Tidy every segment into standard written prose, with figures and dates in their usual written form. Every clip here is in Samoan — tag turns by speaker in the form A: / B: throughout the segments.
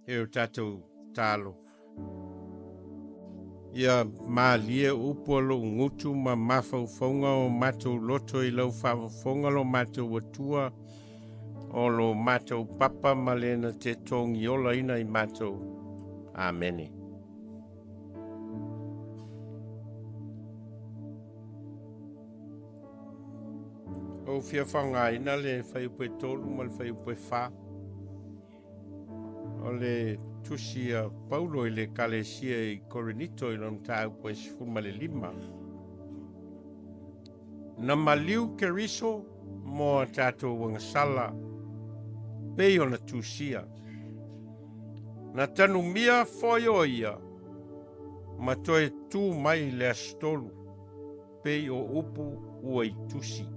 A: E o tatou talo. Ia malie upu a lou gutu ma mafaufauga o matou loto i lau faafofoga lo matou Atua, o lo matou Papa ma le na te togiolaina i matou. Amene. Ou fia faaaogaina le fuaiupu e 3 ma le fuaiupu e 4 o le tusi a Paulo i le Ekalesia i Korinito i lona mataupu e 15. Na maliu Keriso mo a tatou agasala pei ona tusia. Na tanumia foi o ia ma toe tu mai i le aso tolu pei o upu ua i tusi.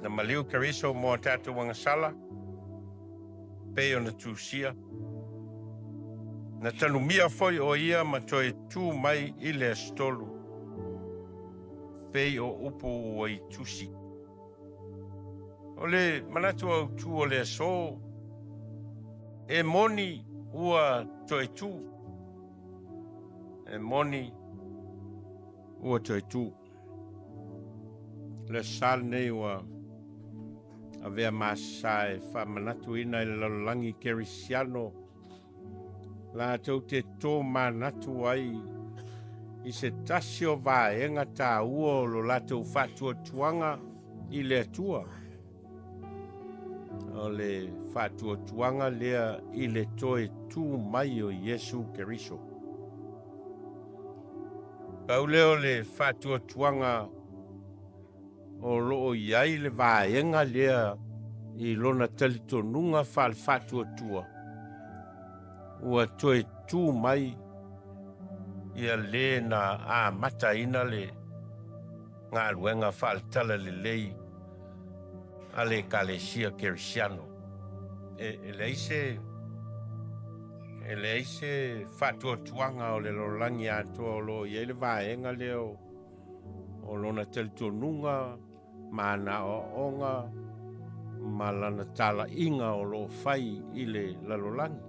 A: Na maliu Keriso mo a tatou agasala pei ona tusia. Na tanumia foi o ia ma toe tu mai i le aso tolu pei o upu ua i tusi. O le manatu autu o le aso, e moni ua toe tu. E moni ua toe tu. Le sa lenei ua avea masa e faamanatuina i le lalolagi kerisiano latou te tōmanatu ai i se tasi o vaega tāua o lo latou faatuatuaga i le Atua. O le faatuatuaga lea i le toe tū mai o Iesu Keriso. Pau lea o le faatuatuaga o lo o i ai le vaega lea i lona talitonuga faale-faatuatua ua toe tū mai ia le na amataina le galuega faale-talalelei a le Ekalesia Kerisiano. E leai se e leai se faatuatuaga o le lalolagi atoa o lo o i ai le vaega lea o o lona talitonuga ma ana aoaoga ma lana talaiga o lo o fai i le lalolagi.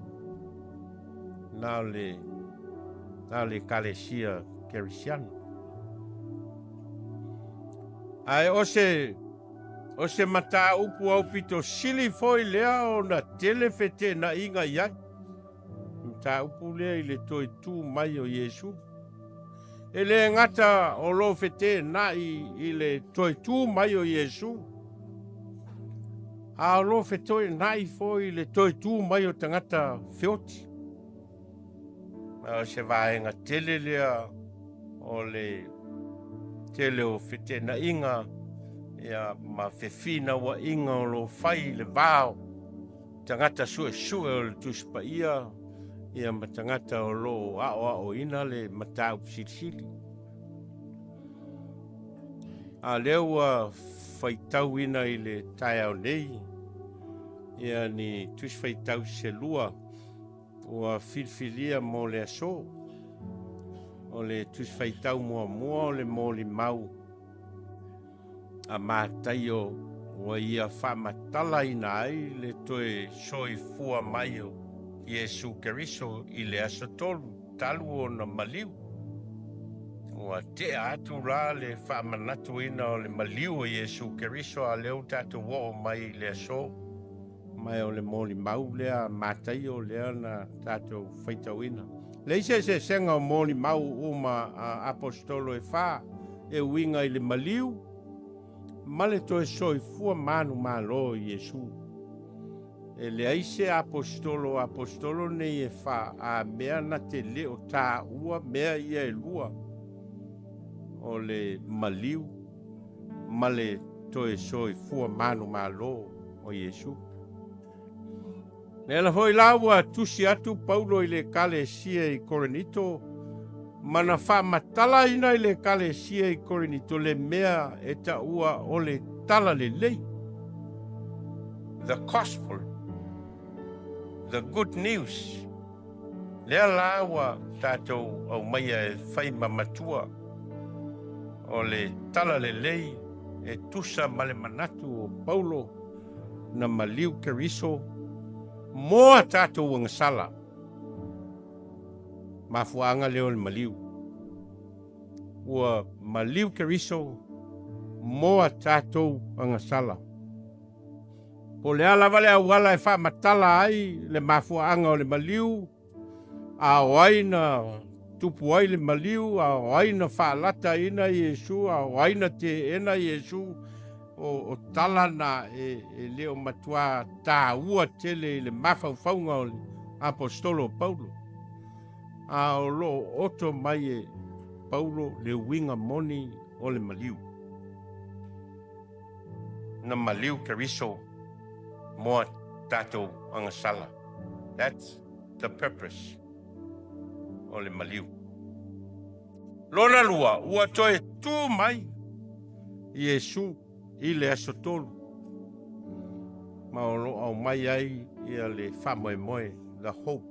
A: Na o le, na o le Ekalesia Kerisiano. Ae o se, o se mataupu aupito sili foi lea ona tele feteenaiga i ai. Mataupu lea i le toe tū mai o Iesu. E le gata o lo feteenai i le toe tū mai o Iesu, a o lo feteenai foi i le toe tū mai o tagata feoti. O se vaega tele lea o le tele o feteenaiga ia ma fefinauaiga o lo fai i le va o tagata suesue o le Tusi Paia ia ma tagata o lo o aoaoina le mataupu silisili. A lea ua faitauina i le taeao nei ia ni tusi faitau se lua ua filifilia mo le aso. O le tusi faitau muamua o le molimau a Mataio ua ia faamatalaina ai le toe soifua mai o Iesu Keriso i le aso tolu talu ona maliu. Ua tea atu la le faamanatuina o le maliu o Iesu Keriso a lea ua tatou oo mai i le aso. Ma o le molimau lea a Mataio lea na tatou faitauina. Leai se eseesega o molimau uma a aposetolo e fa e uiga i le maliu ma le toe soifua manumalo o Iesu. E leai se aposetolo o aposetolo nei e fa a mea na te le o taua mea ia e lua, o le maliu ma le toe soifua manumalo o Iesu. Le ala foi la ua tusi atu Paulo i le Ekalesia i Korinito ma na faamatalaina i le Ekalesia i Korinito le mea e taua o le talalelei, the gospel, the good news. Lea la ua tatou aumaia e fai ma matua o le talalelei e tusa ma le manatu o Paulo na maliu Keriso Mo a tatou agasala. Mafuaaga lea o le maliu. Ua maliu Keriso mo a tatou agasala. Po o le a lava le auala e faamatala ai le mafuaaga o le maliu, a o ai na tupu ai le maliu, a o ai na faalataina Iesu, a o ai na teena Iesu, o tala na e le o matuā taua tele i le mafaufauga o le Aposetolo o Paulo. A o lo o oto mai e Paulo le uiga moni o le maliu. Na maliu Keriso mo a tatou agasala. That's the purpose o le maliu. Lona lua, ua toe tu mai Iesu i le Aso Tolu, ma o lo o aumai ai ia le faamoemoe, the hope.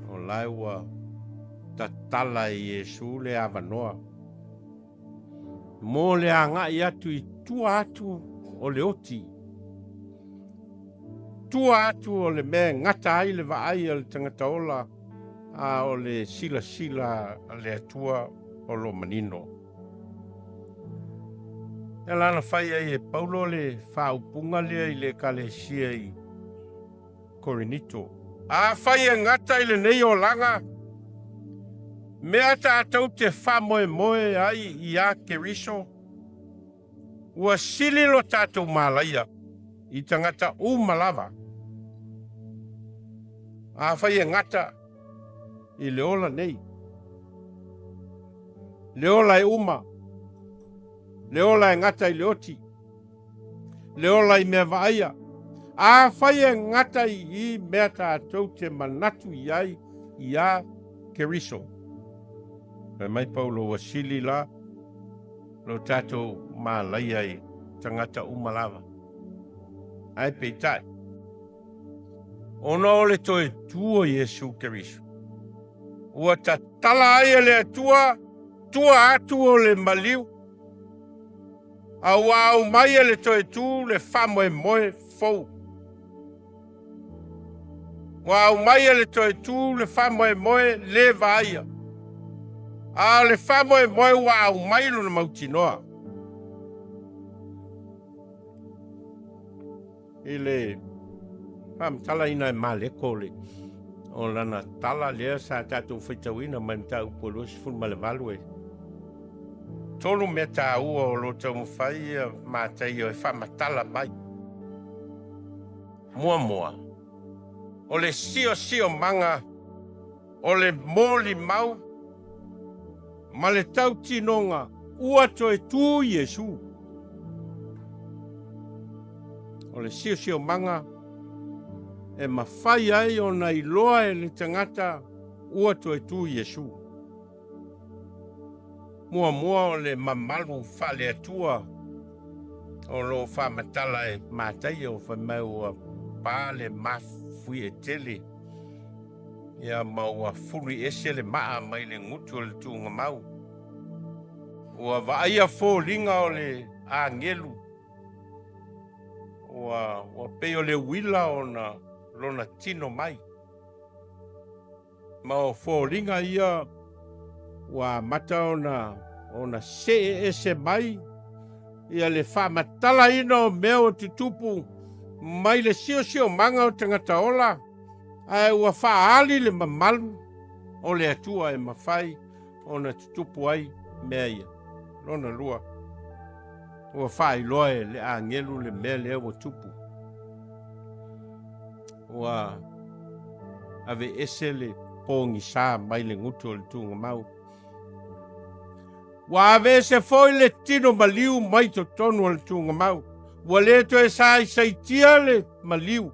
A: O la ua tatala e Iesu le avanoa mo le agai atu i tua atu o le oti, tua atu o le mea e gata ai le vaai a le tagata ola, a o le silasila a le Atua o lo o manino. Ia la na fai ai e Paulo le faaupuga lea i le Ekalesia i Korinito. Afai e gata i lenei olaga, mea tatou te faamoemoe ai iā Keriso, ua sili lo tatou malaia i tagata uma lava. Afai e gata i le ola nei, le ola e uma, le ola e gata i le oti, le ola i mea vaaia. Afai e gata i i mea tatou te manatu i ai iā Keriso. Fai mai Paulo ua sili la lo tatou malaia i tagata uma lava. Ae peitai, ona o le toe tu o Iesu Keriso, ua tatala ai e le Atua tua atu o le maliu, A ua aumai e le toe tu le faamoemoe fou. Ua aumai e le toe tu le faamoemoe le vaaia. A o le faamoemoe ua aumai lona mautinoa. I le faamatalaina e Maleko le o lana tala lea sa tatou faitauina mai Mataupu 28 e tolu mea taua o lo taumafai ia Mataio e faamatala mai. Muamua, o le siosiomaga o le molimau ma le tautinoga ua toe tu Iesu. O le siosiomaga e mafai ai ona iloa e le tagata ua toe tu Iesu. Muamua o le mamalu faale-Atua o lo o faamatala e Mataio fai mai ua pa le mafuie tele ia ma ua fuli ese le maa mai le gutu o le tuugamau. Ua vaaia foliga o le agelu ua, ua pei o le uila ona lona tino mai. Ma o foliga ia ua amata ona ona see ese mai ia le faamatalaina o mea ua tutupu mai le siosiomaga o tagata ola, ae ua faaali le mamalu o le Atua e mafai ona tutupu ai mea ia. Lona lua, ua faailoa e le agelu le mea lea ua tupu. Ua aveese le pogisa mai le gutu o le tuugamau. Ua aveese foi le tino maliu mai totonu o le tuugamau. Ua le toe saisaitia le maliu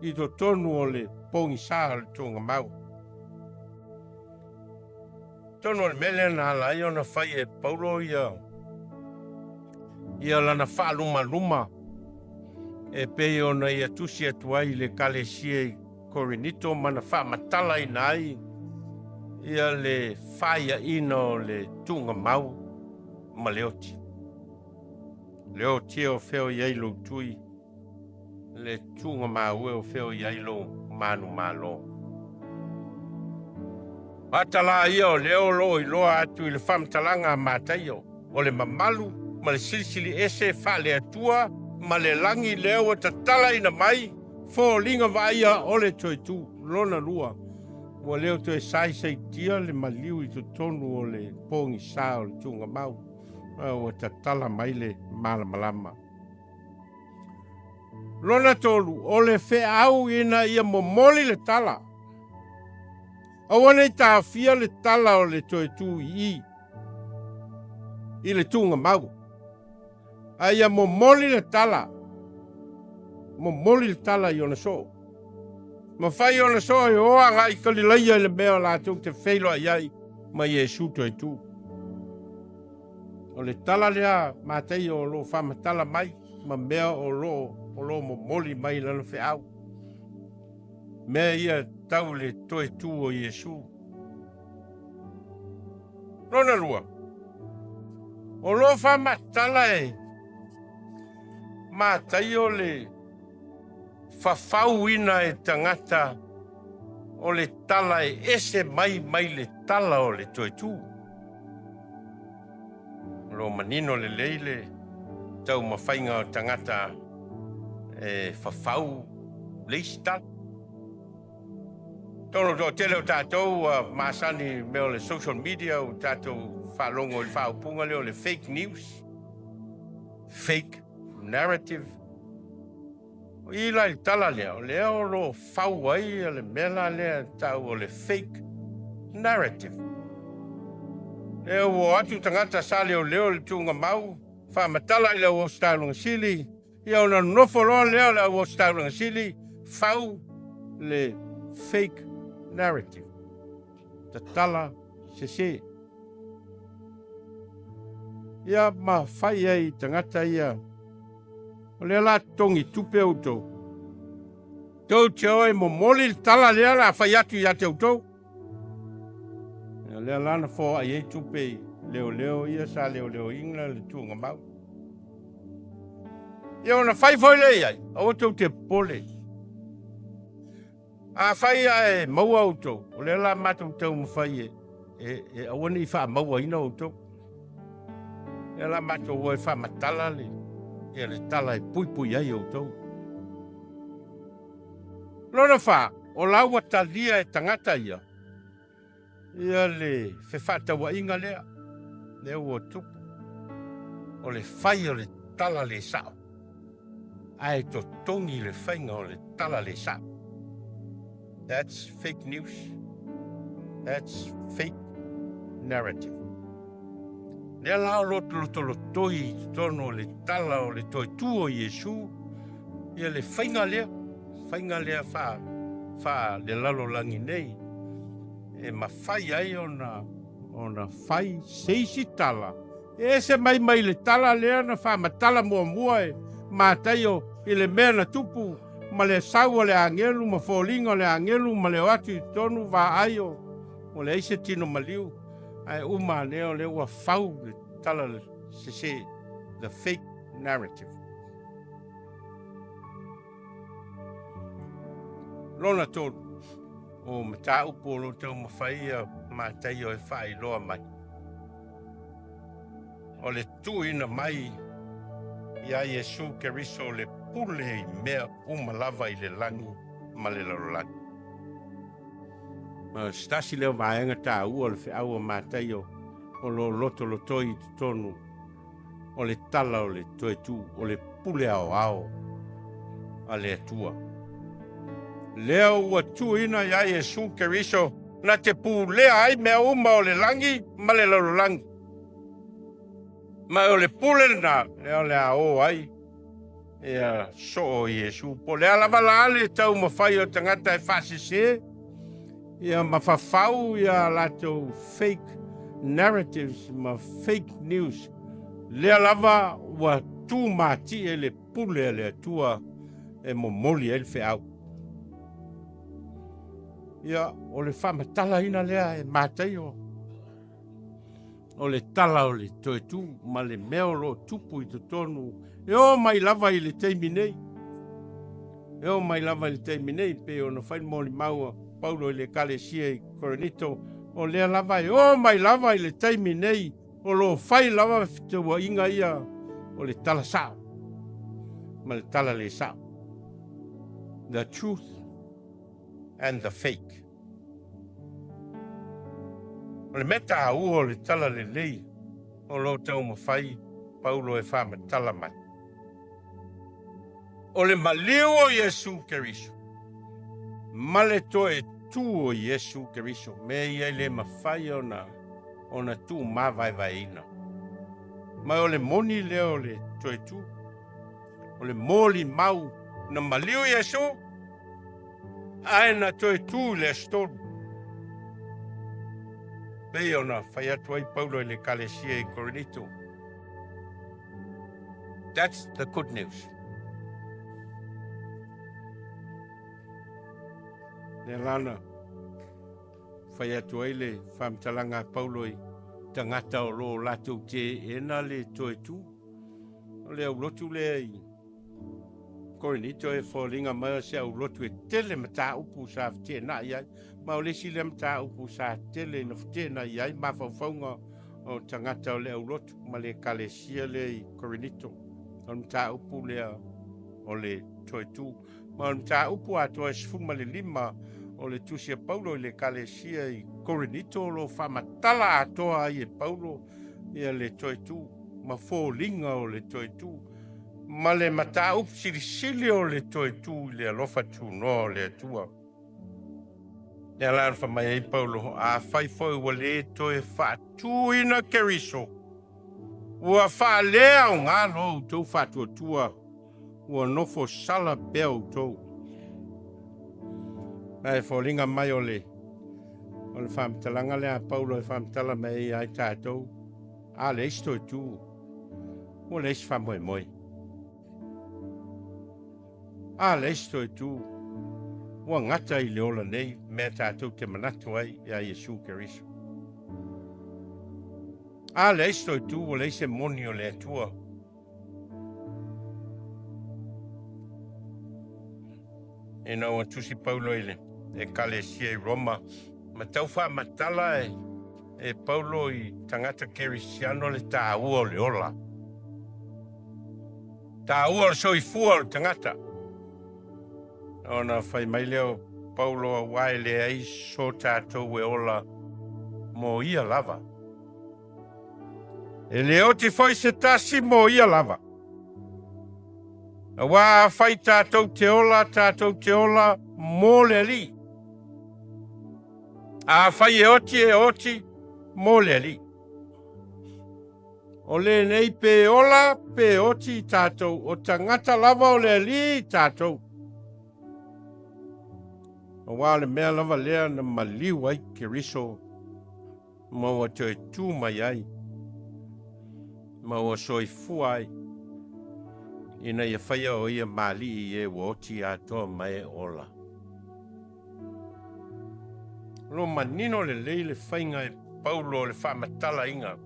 A: i totonu o le pogisa o le tuugamau. Tonu o le mea lea na ala ai ona fai e Paulo ia ia lana faalumaluma e pei ona ia tusi atu ai i le Ekalesia i Korinito ma na faamatalaina ai ia le faiaina o le tuugamau ma le oti. Le oti e o fea o i ai lou tui. Le tuugamau e o fea o i ai lou manumalo. Ata la ia o lea o lo o iloa atu i le faamatalaga a Mataio, o le mamalu ma le silisili ese faale-Atua ma le lagi lea ua tatalaina mai foliga vaaia o le toe tu. Lona lua, ua le o toe saisaitia le maliu i totonu o le pogisa o le tuugamau, a ua tatala mai le malamalama. Lona tolu, o le feau ina ia momoli le tala. Aua ne i taofia le tala o le toe tu i i, i le tuugamau, a ia momoli le tala, momoli le tala i ona soo. Ma fai ona soo e o agai i Kalilaia i le mea o latou te feiloai ai ma Iesu toe tu. O le tala lea Mataio o lo o faamatala mai ma mea o lo o lo o momoli mai i lana feau. Mea ia tau le toe tu o Iesu. Lona lua, o lo o faamatala e Mataio le fafauina e tagata o le tala e ese mai mai le tala o le toe tu. O lo o manino lelei le taumafaiga o tagata e fafau le isi tala. Tonu toatele o tatou ua masani i mea o le social media, ua tatou faalogo i le faaupuga lea o le fake news, fake narrative. O i la i le tala lea, o lea o lo o fau ai le mea la lea e tau o le fake narrative. Lea ua o atu tagata sa leoleo i le tuugamau, faamatala i le Auositaulaga Sili, ia ona nonofo loa lea o le Auositaulaga Sili, fau le fake narrative. Tatala sese. Ia ma fai ai i tagata ia, o lea la totogi tupe outou. Tou te o e momoli le tala lea la fai atu ia te outou. Ia lea la na foai ai tupe i leoleo ia sa leoleoina le tuugamau. Ia ona fai foi lea i ai, aua tou te popole. Afai ae maua outou, o lea la matou taumafai e, e, e aua ne i faamauaina outou. Lea la matou o e faamatala le, ia le tala e puipui ai outou. Lona fa, o la ua talia e tagata ia, ia le fefaatauaiga lea, lea ua tupu, o le fai o le tala le sao, ae totogi le faiga o le tala le sao. That's fake news. That's fake narrative. Lea la o lo lotolotoi i totonu o le tala o le toe tu o Iesu, ia le faiga lea, faiga lea faa, faa le lalolagi nei, e mafai ai ona, ona fai se isi tala, e ese mai mai le tala lea na faamatala muamua e Mataio i le mea na tupu ma le sau o le agelu ma foliga o le agelu ma le o atu i totonu vaai o ua leai se tino maliu, ae uma ane o lea ua fau le tala sese, the fake narrative. Lona tolu, o mataupu o lo taumafai ia Mataio e faailoa mai. O le tuuina mai ia Iesu Keriso le pule i mea uma lava i le lagi ma le lalolagi. Ma o se tasi lea o vaega taua o le feau a Mataio o lo o lotolotoi i totonu o le tala o le toe tu, o le pule aoao a le Atua. Lea ua tuuina ia Iesu Keriso na te pulea ai mea uma o le lagi ma le lalolagi. Ma o le pule lena, lea o le a o ai ia soo o Iesu. Po o le a lava la le taumafai o tagata e faasese ia ma fafau ia latou fake narratives ma fake news, lea lava ua tu matie le pule a le Atua e momoli ai le feau. Ia, o le faamatalaina lea e Mataio o le tala o le toe tu ma le mea o lo o tupu i totonu e oo mai lava i le taimi nei. E oo mai lava i le taimi nei, pei ona fai le molimau a Paulo i le Ekalesia i Korinito, o lea lava e oo mai lava i le taimi nei, o lo o fai lava fetauaiga ia o le tala sao ma le tala le sao. The truth and the fake. O le mea taua o le tala lelei o lo o taumafai Paulo e faamatala mai. O le maliu o Iesu Keriso ma le toe tu o Iesu Keriso, mea ia e le mafai ona ona tuumavaevaeina. Ma o le moni lea o le toe tu, o le molimau na maliu Iesu, ae na toe tu i le Aso Tolu. Pei ona fai atu ai Paulo i le Ekalesia i Korinito. That's the good news. Lea la na fai atu ai le faamatalaga a Paulo i tagata o lo o latou teena le toe tu. O le aulotu lea i Korinito e foliga mai o se aulotu e tele mataupu sa feteenai ai, ma o le isi lea mataupu sa tele ina feteenai ai mafaufauga o tagata o le aulotu ma le ekalesia lea i Korinito. O le mataupu lea o le toe tu. Ma o le mataupu atoa e 15 o le tusi a Paulo i le ekalesia i Korinito o lo o faamatala atoa ai e Paulo ia le toe tu ma foliga o le toe tu ma le mataupu silisili o le toe tu i le alofa tunoa o le Atua. Lea la na fai mai ai Paulo, afai foi ua le toe faatuina Keriso, ua faaleaoga lo outou faatuatua, ua nofo sala pea outou. Ma e foliga mai o le o le faamatalaga lea a Paulo e faamatala mai ai ia i tatou, a leai se toe tu, ua leai se faamoemoe. A leai se toe tu, ua gata i le ola nei mea tatou te manatu ai ia Iesu Keriso. A leai se toe tu, ua leai se moni o le Atua. Ina ua tusi Paulo i le Ekalesia i Roma, ma tau faamatala e, e Paulo i tagata Kerisiano le taua o le ola. Taua o le soifua o le tagata. Ona fai mai lea o Paulo aua e leai so tatou e ola mo ia lava. E le oti foi se tasi mo ia lava. Aua afai tatou te ola, tatou te ola mo le Alii. Afai e oti, e oti mo le Alii. O lenei pe ola, pe oti i tatou, o tagata lava o le Alii i tatou. Aua o le mea lava lea na maliu ai Keriso ma ua toe tu mai ai, ma ua soifua ai, ina ia faia o ia ma alii i e ua oti atoa ma e ola. O lo o manino lelei le faiga e Paulo o le faamatalaina,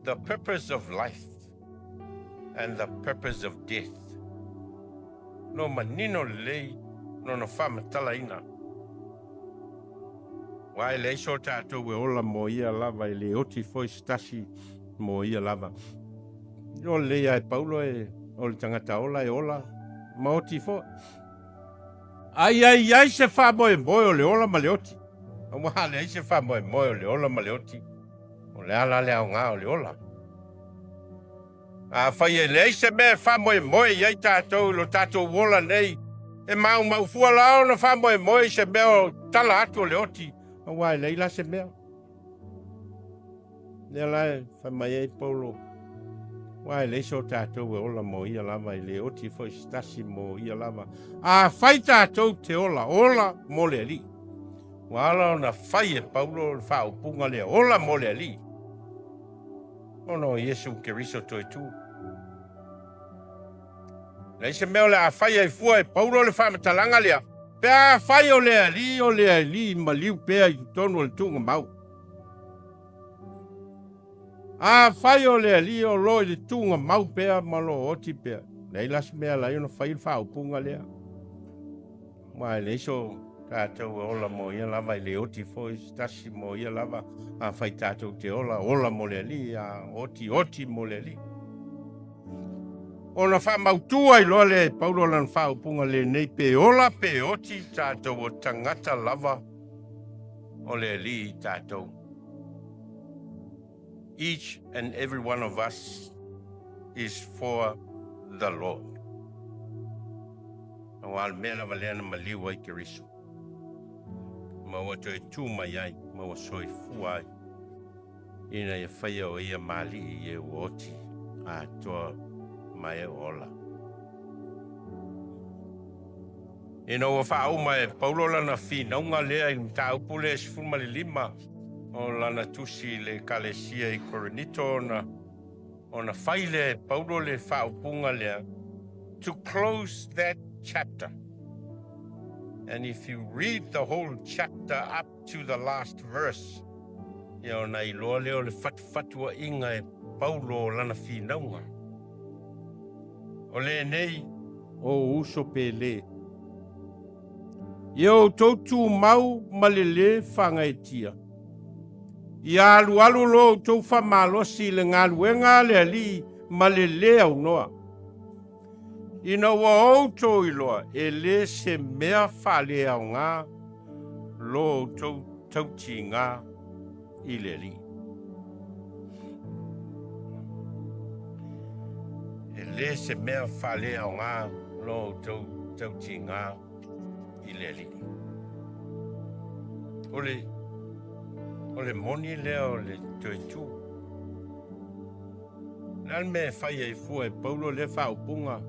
A: the purpose of life and the purpose of death. O lo o manino lelei lona faamatalaina. Aua e leai so tatou e ola mo ia lava, e le oti foi se tasi mo ia lava. O lelei lava e Paulo e o le tagata ola e ola ma oti foi. Ai ai ai se faamoemoe o le ola ma le oti. Aua leai se faamoemoe o le ola ma le oti. O le a la le aoga o le ola? Afai e leai se mea e faamoemoe i ai tatou i lo tatou ola nei, e maumau fua la ona faamoemoe i se mea o tala atu o le oti, aua e leai la se mea. Lea la e fai mai ai Paulo, aua e leai so tatou e ola mo ia lava, e le oti foi se tasi mo ia lava. Afai tatou te ola, ola mo le Alii. Ua ala ona fai e Paulo le faaupuga lea, ola mo le Alii. Ona o Iesu Keriso toe tu. Leai se mea o le a fai ai fua e Paulo le faamatalaga lea, pe afai o le Alii o le Alii maliu pea i totonu o le tuugamau. Afai o le Alii o lo i le tuugamau pea ma lo oti pea, leai la se mea e ala ai ona fai le faaupuga lea. Aua e leai so tatou e ola mo ia lava, e le oti foi se tasi mo ia lava. Afai tatou te ola, ola mo le Alii, a oti, oti mo le Alii. Ona faamautu ai loa lea e Paulo lana faaupuga lenei, pe ola pe oti tatou o tagata lava o le Alii tatou. Each and every one of us is for the Lord. Aua o le mea lava lea na maliu ai Keriso, ma ua toe tu mai ai, ma ua soifua ai, ina ia faia o ia ma alii i e ua oti atoa ma e ua ola. Ina ua faauma e Paulo lana finauga lea i le mataupu lea e 15 o lana tusi i le Ekalesia i Korinito, ona fai lea e Paulo le faaupuga lea, to close that chapter. And if you read the whole chapter up to the last verse, ia ona iloa lea o le fatufatuaiga e Paulo o lana finauga. O lenei, o uso pele. Ia outou tumau ma le lē faagaeetia. Ia alualu lo outou faamalosi i le galuega a le Alii ma le lē aunoa. Ina ua outou iloa e lē se mea faaleaoga lo outou tautiga i le Alii. E lē se mea faaleaoga lo outou tautiga i le Alii. O le, o le moni lea o le toe tu. O le a le mea e fai ai fua e Paulo lea faaupuga,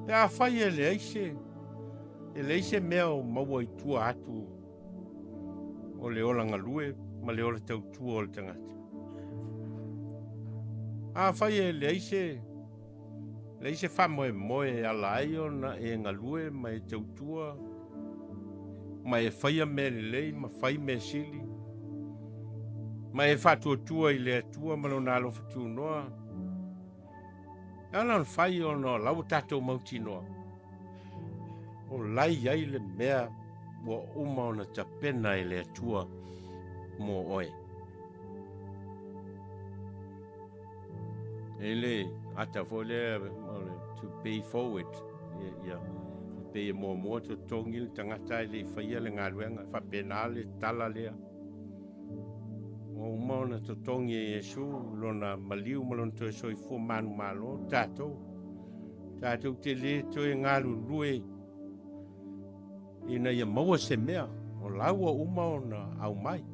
A: pe afai e leai se, e leai se mea o maua i tua atu o le ola galue ma le ola tautua o le tagata. Afai e leai se, leai se faamoemoe e ala ai ona e galue ma e tautua ma e faia mea lelei ma fai mea sili ma e faatuatua i le Atua ma lona alofa tunoa, e ala ona fai ona o la ua tatou mautinoa o la e i ai le mea ua uma ona tapena e le Atua mo oe. E le ata foi lea o le to pay forward, ia, e pei e muamua totogi le tagata ae le i faia le galuega, e faapena le tala lea. Ua uma ona totogi e Iesu lona maliu ma lona toe soifua manumalo tatou. Tatou te le toe galulue ina ia maua se mea, o la ua uma ona aumai.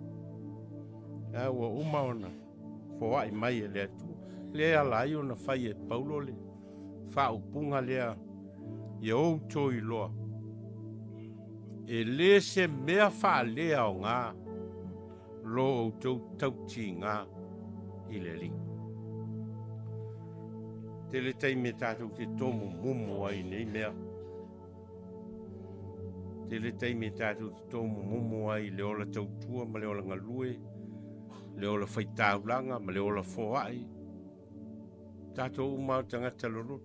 A: La ua uma ona foai mai e le Atua. Lea e ala ai ona fai e Paulo le faaupuga lea, ia outou iloa, e lē se mea faaleaoga lo outou tautiga i le Alii. Tele taimi e tatou te tomumumu ai i nei mea. Tele taimi e tatou te tomumumu ai i le ola tautua ma le ola galue, le ola faitaulaga ma le ola foai. Tatou uma o tagata loloto.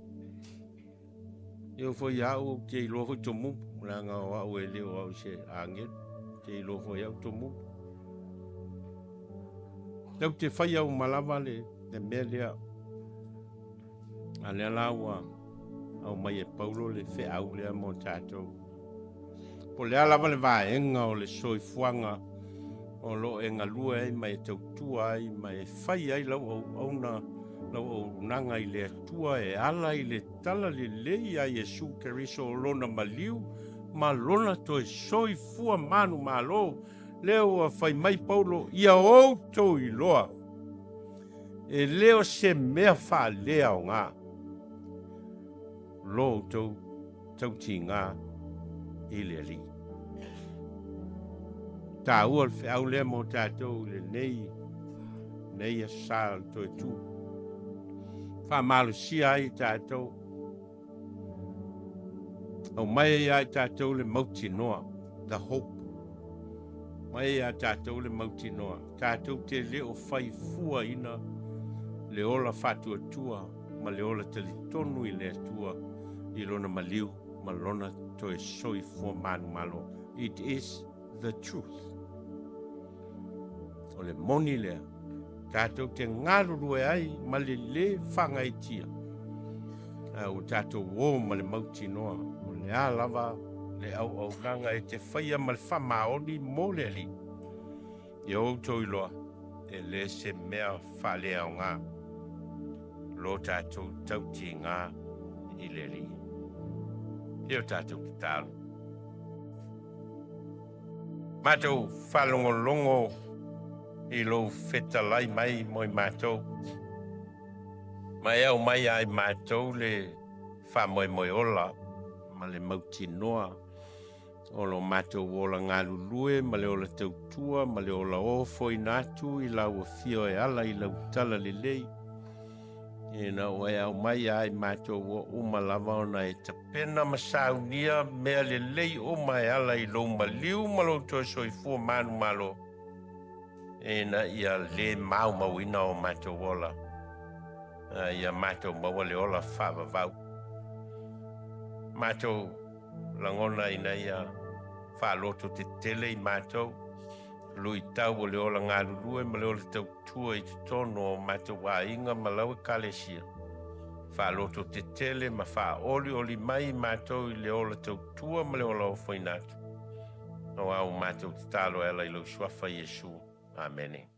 A: E oo foi ia au, ou te iloa foi tomumu, leaga o au e le o au i se agelu, te iloa foi au tomumu. Tatou te faia uma lava le mea lea. A lea la ua aumai e Paulo le feau lea mo tatou. Po o le a lava le vaega o le soifuaga o lo o e galue ai ma e tautua ai ma e fai ai lau auauna, lau auaunaga i le Atua e ala i le tala lelei a Iesu Keriso o lona maliu ma lona toe soifua manumalo, lea ua fai mai Paulo, ia outou iloa e le o se mea faaleaoga lo outou tautiga i le Alii. Taua le feau lea mo tatou i lenei nei aso sa o le toe tu. Faamalosia ai tatou. Aumai ai ia i tatou le mautinoa, the hope. Aumai ai ia tatou le mautinoa. Tatou te le o fai fuaina le ola faatuatua ma le ola talitonu i le Atua i lona maliu ma lona toe soifua manumalo. It is the truth. O le moni lea, tatou te galulue ai ma le lē faagaitia, ae ua tatou o ma le mautinoa o le a lava le auaunaga e te faia ma le faamaoni mo le Alii. Ia outou iloa, e le se mea faaleaoga lo tatou tautiga i le Alii. Ia o tatou tatalo. Matou faalogologo i lou fetalai mai mo i matou, ma e aumai ia i matou le faamoemoe ola ma le mautinoa o lo matou ola galulue ma le ola tautua ma le ola ofoina atu i lau afio e ala i lau talalelei, ina ua e aumai ia i matou ua uma lava ona e tapena ma saunia mea lelei uma e ala i lou maliu ma lou toe soifua manumalo, ina ia lē maumauina o matou ola, a ia matou maua le ola faavavau. Matou lagona ina ia faalototetele i matou luitau o le ola galulue ma le ola tautua i totonu o matou aiga ma lau ekalesia. Faalototetele ma faaolioli mai i matou i le ola tautua ma le ola ofoina atu. Aua ua matou tatalo e ala i lou suafa Iesu. Amene.